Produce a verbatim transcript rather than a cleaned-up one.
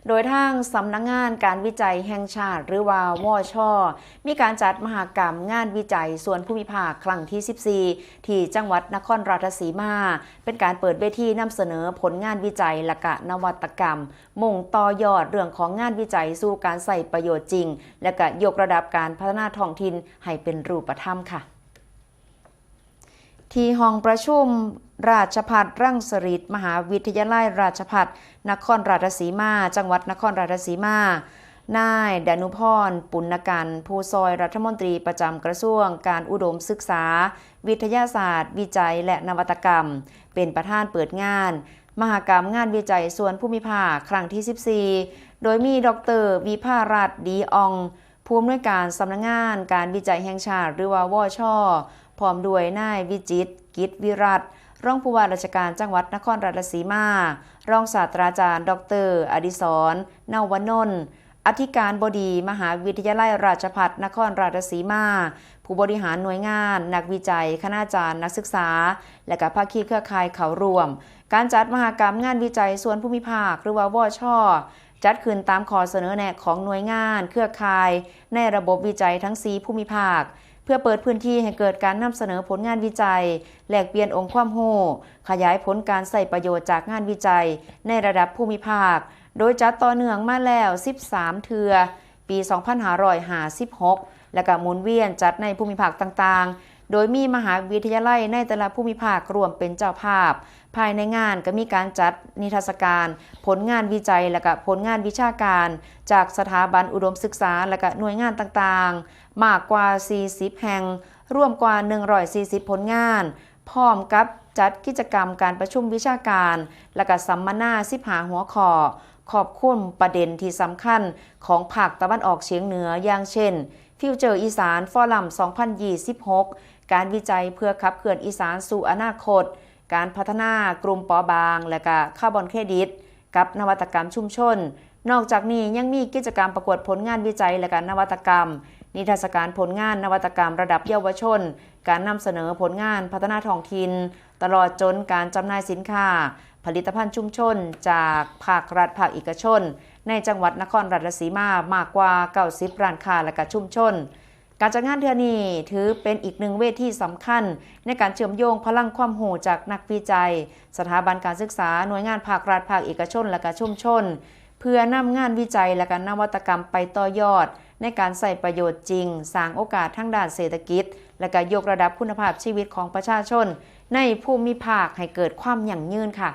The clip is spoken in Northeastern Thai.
โดยทางสำนักงานการวิจัยแห่งชาติ หรือว่าวช มีการจัดมหกรรมงานวิจัยส่วนภูมิภาคครั้งที่สิบสี่ ที่จังหวัดนครราชสีมา เป็นการเปิดเวทีนำเสนอผลงานวิจัยและกะนวัตกรรม มุ่งต่อยอดเรื่องของงานวิจัยสู่การใช้ประโยชน์จริง และกะยกระดับการพัฒนาท้องถิ่นให้เป็นรูปธรรมค่ะ ที่ห้องประชุมราชภัฏรังสฤษฎ์ มหาวิทยาลัยราชภัฏนครราชสีมา จังหวัดนครราชสีมา นายดานุพร ปุณณกันต์ ผู้ช่วยรัฐมนตรีประจำกระทรวงการอุดมศึกษา วิทยาศาสตร์ วิจัย และนวัตกรรม เป็นประธานเปิดงาน มหกรรมงานวิจัยส่วนภูมิภาคครั้งที่สิบสี่ โดยมี ดอกเตอร์ วิภารัตน์ ดีอ่อง ผู้อำนวยการสำนักงานการวิจัยแห่งชาติ หรือว่าวช พร้อมด้วยนายวิจิตร กิจวิรัตน์ รองผู้ว่าราชการจังหวัดนครราชสีมา รองศาสตราจารย์ ดอกเตอร์ อดิศร นวนนท์ อธิการบดีมหาวิทยาลัยราชภัฏนครราชสีมา ผู้บริหารหน่วยงาน นักวิจัย คณาจารย์ นักศึกษา และกะภาคีเครือข่ายเข้าร่วม การจัดมหกรรมงานวิจัยส่วนภูมิภาค หรือว่าวช จัดขึ้นตามข้อเสนอแนะของหน่วยงานเครือข่ายในระบบวิจัยทั้งสี่ภูมิภาค เพื่อเปิดพื้นที่ให้เกิดการนำเสนอผลงานวิจัย แลกเปลี่ยนองค์ความรู้ ขยายผลการใช้ประโยชน์จากงานวิจัยในระดับภูมิภาค โดยจัดต่อเนื่องมาแล้วสิบสามเทื่อ ปี สองพันห้าร้อยห้าสิบหก และกะหมุนเวียนจัดในภูมิภาคต่างๆ โดยมีมหาวิทยาลัยในแต่ละภูมิภาคร่วมเป็นเจ้าภาพ ภายในงานก็มีการจัดนิทรรศการ ผลงานวิจัย และกะผลงานวิชาการ จากสถาบันอุดมศึกษา และกะหน่วยงานต่างๆ มากกว่าสี่สิบแห่ง รวมกว่าหนึ่งร้อยสี่สิบผลงาน พร้อมกับจัดกิจกรรมการประชุมวิชาการ และกะสัมมนาสิบห้าหัวข้อ ครอบคลุมประเด็นที่สำคัญของภาคตะวันออกเฉียงเหนือ อย่างเช่น Future อีสาน Forum สองพันยี่สิบหก การวิจัยเพื่อขับเคลื่อนอีสานสู่อนาคต การพัฒนากลุ่มเปราะบาง และกะคาร์บอนเครดิต กับนวัตกรรมชุมชน นอกจากนี้ยังมีกิจกรรมประกวดผลงานวิจัย และกะนวัตกรรม นิทรรศการผลงานนวัตกรรมระดับเยาวชน การนำเสนอผลงานพัฒนาท้องถิ่น ตลอดจนการจำหน่ายสินค้า ผลิตภัณฑ์ชุมชน จากภาครัฐภาคเอกชน ในจังหวัดนครราชสีมามากกว่าเก้าสิบร้านค้า และกะชุมชน การจัดงานเทื่อนี้ถือเป็นอีกหนึ่งเวทีสำคัญ ในการเชื่อมโยงพลังความรู้จากนักวิจัย สถาบันการศึกษา หน่วยงานภาครัฐภาคเอกชน และกะชุมชน เพื่อนำงานวิจัย และกะนวัตกรรมไปต่อยอด ในการใช้ประโยชน์จริง สร้างโอกาสทางด้านเศรษฐกิจ และกะยกระดับคุณภาพชีวิตของประชาชน ในภูมิภาคให้เกิดความยั่งยืนค่ะ